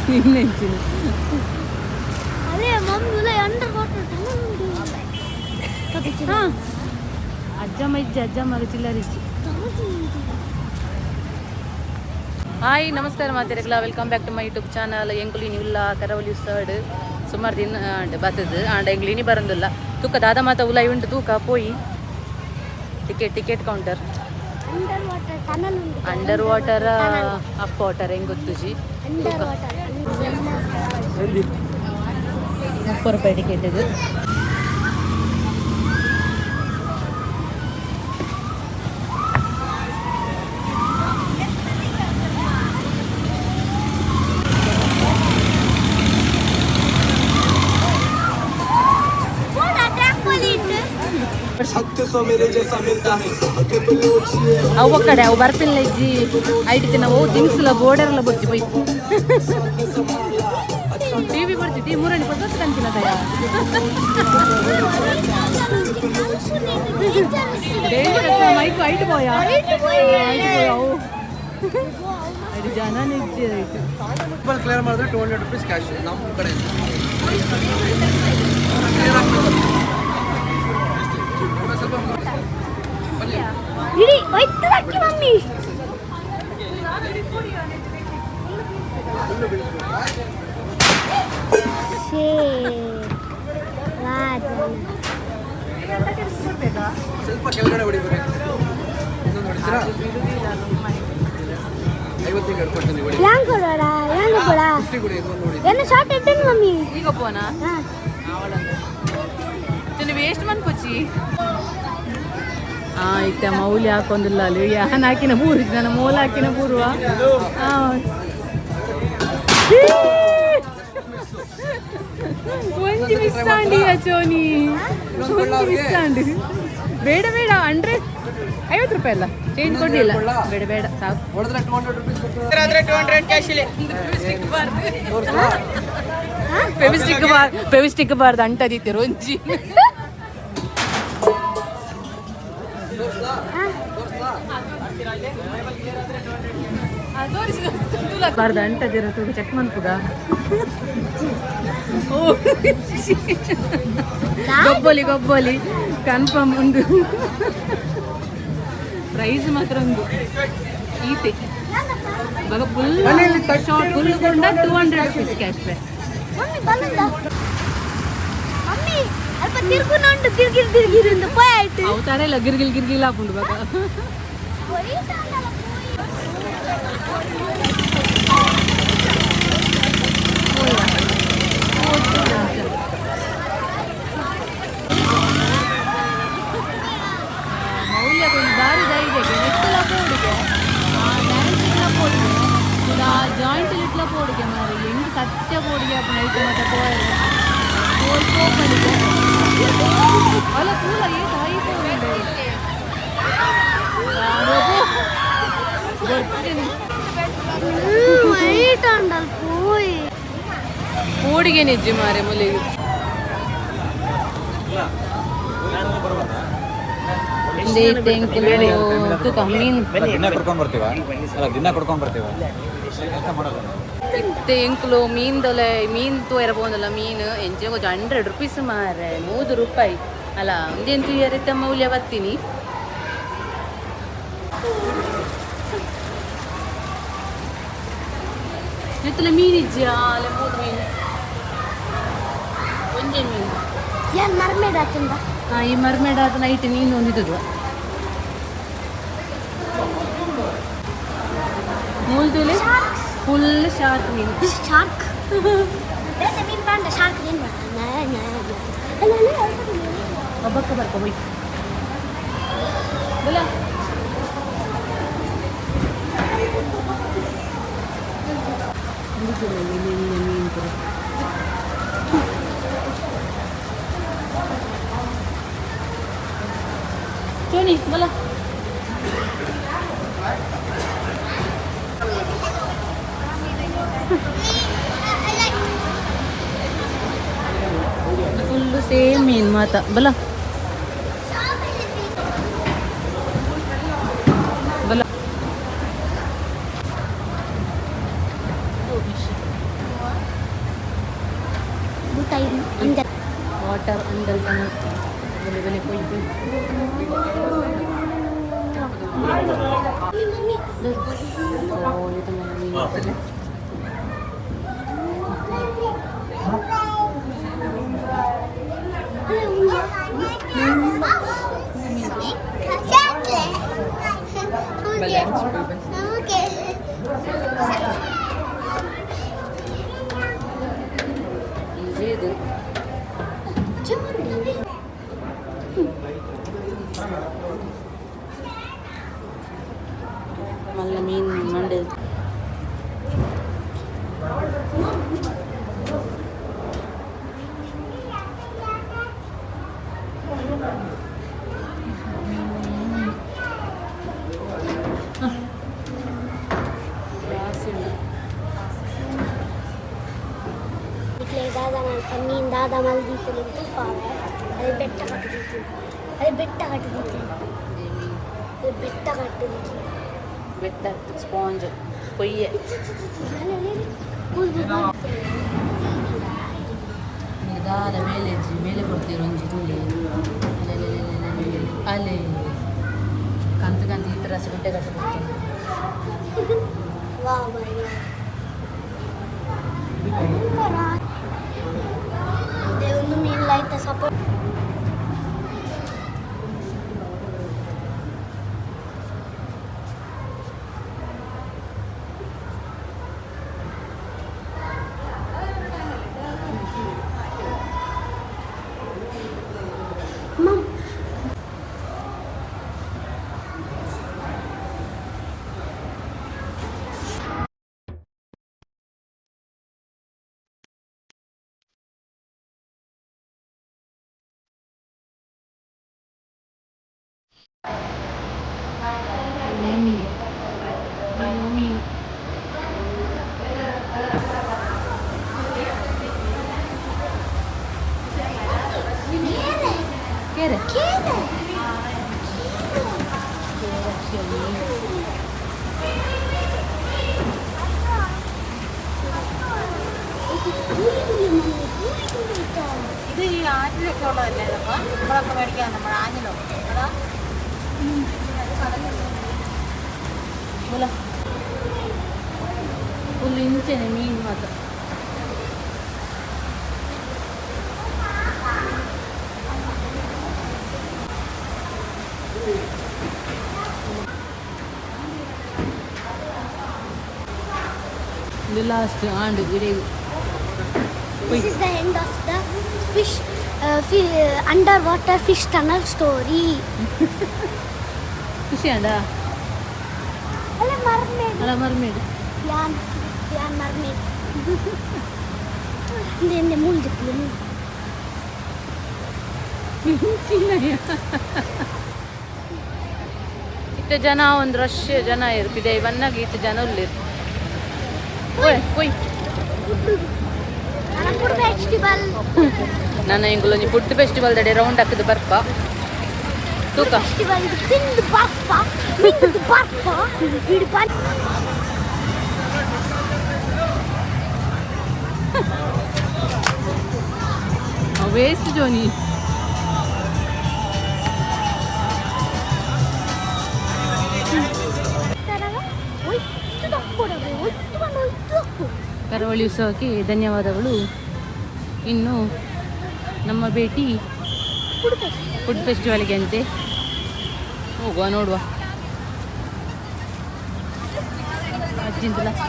ನಿನ್ನೆಂಚಿನ ಅದೇ mummy under water tunnel ಉಂಡು. ಹಾಂ, ಅಜ್ಜಮ್ಮ ಇಜ್ಜಿ, ಅಜ್ಜಮ್ಮ ಚಿಲ್ಲರಿಜ್ಜಿ. ಹಾಯ್, ನಮಸ್ಕಾರ ಮಾತೆರೆಗ್ಲ. Welcome back to my YouTube channel. ಎಂಕುಲು ಇನಿ ಉಲ್ಲ ಕರಾವಳಿ ಸೈಡ್. ಸುಮಾರು ದಿನ ಆಂಡ್ ಬತ್ತದು ಆಂಡ ಎಂಕುಲು ಇನಿ ಬರಂದಿಲ್ಲ. ತೂಕ ದಾದ ಮಾತ ಉಲಾಯಿ ಉಂಟು ತೂಕ ಪೋಯಿ. Ticket ticket counter. Under water tunnel ಉಂಡು. ಅಂಡರ್ ವಾಟರ್, ಅಪ್ ವಾಟರ್ ಹೆಂಗ್ ಗೊತ್ತುಜಿ. Under water. 30 ರೂಪಾಯಿ ಟಿಕೆಟ್ ಇದು. 700 मेरे जैसा मिलता है बलोच ये। ಅವು ಕಡೆ ಅವು ಬರ್ಪಿಲ್ಲ ಇಜ್ಜಿ. ಐಟ್ ನಾವು ಥಿಂಗ್ಸ್ ಬೋರ್ಡರ್ ಎಲ್ಲ ಬೊಚ್ಚಿ ಪೋಯ್. ಟಿವಿ ಬರ್ತಿ ಟಿ ಮೂರಣಿ ಪೊಸತ್ ಕಂಚಿನ ದಯ. ಮೈಕ್ ಐಟ್ ಪೋಯ, ಐಟ್ ಪೋಯ. ಅವು ಐದು ಜನ ನಿಜ್ಜಿ ಐಟ್. ಕ್ಲಿಯರ್ ಮಾಡಿದ್ರೆ 200 ರುಪೀಸ್ ಕ್ಯಾಶ್ ನಮ್ಮ ಕಡೆ. ಸ್ವಲ್ಪ ಬನ್ನಿ. ಇಡೀ ಒಯ್ತು ಅಕ್ಕಿ ಮಮ್ಮಿ. ಶೇ ವಾ ಜನ. ಸ್ವಲ್ಪ ಕೆಳಗಡೆ ಹೊಡಿಬೇಕು. ಇನ್ನೊಂದು ಹೊಡಿತೀರಾ? 50ಗೆ ಎರಡು ಕೊಡ್ತೀನಿ, ಹೊಡಿ. ಯಾಂಗ್ ಕೊಡೋಡ, ಯಾಂಗ್ ಕೊಡ. 50 ಕೊಡಿ, ಇನ್ನೊಂದು ಹೊಡಿ. ಎನ್ನ ಶಾರ್ಟ್ ಇಟ್ಟನು ಮಮ್ಮಿ. ಈಗ ಪೋನಾ? ಹಾ. ವೇಸ್ಟ್ ಮನ್ಪೊಚ್ಚಿ. ಆ ಇತ್ತೆ ಮೌಲಿ ಹಾಕೊಂದಿಲ್ಲ ಅಲ್ಲಿ. ಯಾನ್ ಹಾಕಿನ ಪೂರು ನನ್ನ ಮೋಲ ಹಾಕಿನ ಪೂರ್ವ. ಒಂಜಿ ಮಿಸ್ ಆಂಡಿ ಅಚೋನಿ, ಒಂಜಿ ಮಿಸ್ ಆಂಡ್. ಬೇಡ ಬೇಡ, 100, 50 ರೂಪಾಯಿ ಅಲ್ಲ, ಚೇಂಜ್ ಕೊಡ್ಲಿಲ್ಲ. ಬೇಡ ಬೇಡ, ಸಾಕು. ಹೊಡೆದ್ರೆ 200 ರುಪೀಸ್ ಕೊಡ್ತಾರೆ. ತೋರ್ಸ್ಲಾ? ಫೆವಿಸ್ಟಿಕ್ ಬಾರ್, ಫೆವಿಸ್ಟಿಕ್ ಬಾರ್ದು ಅಂಟದಿತ್ತಿರು ಒಂಜಿ. ತೋರ್ಸ್ಲಾ? ತೋರ್ಸ್ಲಾ? ಬಾರ್ದು ಅಂಟದಿರೋ ಚೆಕ್ ಮನ್ಪುಗ. ಓ, ಗೊಬ್ಬಲಿ ಗೊಬ್ಬಲಿ, ಕನ್ಫರ್ಮ್ ಉಂಡು. ಪ್ರೈಸ್ ಮಾತ್ರ ಒಂದು ಈತೆ ಇವಾಗ ಫುಲ್ ಶಾರ್ಟ್ ಫುಲ್ ಕೊಂಡ 200 ರುಪೀಸ್ ಕ್ಯಾಶ್ ಬ್ಯಾಕ್. ಮಮ್ಮಿ, ಬಲಂದ ಮಮ್ಮಿ, ಅಲ್ಪ ತಿರ್ಗುನ ಉಂಟು, ತಿರ್ಗಿರ್ ತಿರ್ಗಿರ್ ಅಂತ ಪೋಯ್ ಆಯ್ತು. ಅವು ತರ ಇಲ್ಲ, ಗಿರ್ಗಿಲ್ ಗಿರ್ಗಿಲ್ ಹಾಕೊಂಡು ಬಾಗ. ಹೋಯ್ತಾನಲ್ಲ ಪೋಯ್. ಮೌಲ್ಯ ಒಂದು ಬಾರಿ ಧೈರ್ಯ. ನೆಟ್ಟಲ ಪೋಡಿಗೆ, ಡ್ಯಾನ್ಸ್ಲ ಪೋಡಿಗೆ, ಜಾಯಿಂಟ್ ಲಿಟ್ಲ ಪೋಡಿಗೆ ಮಾರಿ. ಹೆಂಗ್ ಸತ್ಯ ಪೋಡಿಗೆ ಅಪ್ಪ ನೈಟ್ ಮತ್ತೆ ಪೋಯರೆ ಪೋಲ್ ಪೋಪಡಿಗೆ ಅಲ್ಲ. ತೂಲ ಏತ್ ಹೈ ಪೋಂಡು ಬರ್ತೀನಿ. ವೈಟ್ ಅಂಡಲ್ ಪೋಯ್. ಪೋಡಿಗೆ ನಿಜ್ಜಿ ಮಾರೆ ಮುಲಿಗೆ. ತೂಕ ಮೀನು. ದಿನ ಕರ್ಕೊಂಡ್ ಬರ್ತೀವ ಅಲ್ಲ, ದಿನ ಕರ್ಕೊಂಡ್ ಬರ್ತೀವ, ಕೆಲಸ ಮಾಡಲ್ಲ. ಇತ್ತೆ ಎಂಕುಲು ಮೀನ್ದೊಲೆ ಮೀನ್ ತೋಯರ ಪೋಂದಲ್ಲ. ಮೀನು ಎಂಚ ಕೊಂಚ 100 ರುಪೀಸ್ ಮಾರೆ, 100 ರೂಪಾಯಿ ಅಲ್ಲ. ಒಂದೇನು ತೂಯರಿತ್ತ ಮೌಲ್ಯ ಬತ್ತೀನಿ. ನೆತ್ತಲ ಮೀನು ಇಜ್ಜಿಯಾ? ಅಲ್ಲ, ಮೂರು ಮೀನು, ಒಂಜೆ ಮೀನು. ಯಾನ್ ಮರ್ಮೇಡ್ ಆತಂದ. ಹಾಂ, ಈ ಮರ್ಮೇಡ್ ಆದ ನೈಟ್ ನೀನು ಒಂದಿದ್ದು ಮೂಲ್ದುಲೆ ಫುಲ್ ಶಾರ್ಕ್ ಮೀನು. ಶಾರ್ಕ್ ಬೇತೆ ಮೀನ್ ಪಾಂಡ ಶಾರ್ಕ್ ಏನ್ ಮಾಡ್ತಾನೆ? ಅಲ್ಲ ಅಲ್ಲ. ಒಬ್ಬಕ್ಕ ಬರ್ಕೊ ಹೋಯ್ ಬಲ. ಮೀನು ಪೂರ. ಚೋನಿ ಬಲ. ಫುಲ್ಲು ಸೇಮ್ ಮೀನು ಮಾತ. ಬಲ ಬಲ. ಮಮ್ಮಿ. ಓಕೆ. ಇದು. ಚುಪ್ಪುಡಿ. ಮಲ್ಲ ಮೀನು ಮಂಡೆ. ಇಟ್ಲೆ ದಾದ ಮಲ್ಪ ಮೀನು ದಾದ ಮಲ್ದೀತಲೆ ತೂಪಾವೆ. ಅದೇ ಬೆಟ್ಟ ಕಟ್ಟದೀತಿ, ಅದೇ ಬೆಟ್ಟ ಕಟ್ಟದೀತಿ, ಅದೇ ಬೆಟ್ಟ ಕಟ್ಟದೀತಿ. ಬೆಟ್ಟ ಸ್ಪಾಂಜ್ ಕೊಯ್ಯೆ. ದಾದ ಮೇಲೆ ಇಜ್ಜಿ, ಮೇಲೆ ಕೊಡ್ತೀರ ಒಂಜಿ ತೂಲೆ. ಅಲೆ ಕಂತು ಕಂತು ಈ ಥರ ಗುಡ್ಡೆ ಕಟ್ಟು ಕೊಡ್ತಾರೆ. ವಾ ಬಾಯ್ ವಾ. ಅದೇ ಒಂದು ಮೀನು ಲೈತ ಸಪೋರ್ಟ್. ಮಮ್. ಕೇರೆ. ಕೇರೆ. ഇത് ഈ ആറ്റിലൊക്കെ ഉള്ളതല്ലേ? നമ്മൾ നമ്മളൊക്കെ മേടിക്കാൻ നമ്മൾ ആഞ്ഞിലോ അതാ. ಬೊಲ ಫುಲ್ ಇಂಚೆನೆ ಮೀನು ಮಾತ್ರ. ಇದು ಲಾಸ್ಟ್ ಆಂಡ್ ಇಡೀ. This is the end of the fish, underwater fish tunnel story. ಖುಷಿ ಆಂಡ? ಅಲ್ಲ, mermaid. ಅಲ್ಲ, ಮರ್ಮೇಡ್. ಯಾನ್ ಯಾನ್ mermaid. ಇಂದೆ ಇಂದೆ ಮೂಲ್ ದಿಪ್ಪುಲೆ ಮೂಲ್. ಇತ್ತೆ ಜನ ಒಂದು ರಶ್ ಜನ ಇರ್ಪಿದೆ ಬನ್ನಾಗ. ಇತ್ತು ಜನ ಉಲ್ಲಿರು. ಓಯ್ ಓಯ್. Food festival. ನನ್ನ ಇಂಗುಲೊಂಜಿ ಫುಡ್ ಫೆಸ್ಟಿವಲ್ ದಡೆ ರೌಂಡ್ ಹಾಕಿದ್ ಬರ್ಪ ತೂಕ. ಫೆಸ್ಟಿವಲ್ ತಿಂದು ಬರ್ಪ, ಮಿಂದು ಬರ್ಪ ಬಿಡು ಬನ್. ವೇಸ್ಟ್ ಜೋನಿ. ಒಯ್ತು ದಕ್ಕೊಡವೆ ಒಯ್ತು ಬಂದು ಒಯ್ತು ದಕ್ಕು. ಕರಾವಳಿ ಉತ್ಸವಕ್ಕೆ ಧನ್ಯವಾದಗಳು. ಇನ್ನು ನಮ್ಮ ಭೇಟಿ ಫುಡ್ ಫೆಸ್ಟಿವಲ್. ಫುಡ್ ಫೆಸ್ಟಿವಲ್ಗೆ ಅಂತೆ. ಹೋಗುವ, ನೋಡುವ. ಅಜ್ಜಿಂದಲ.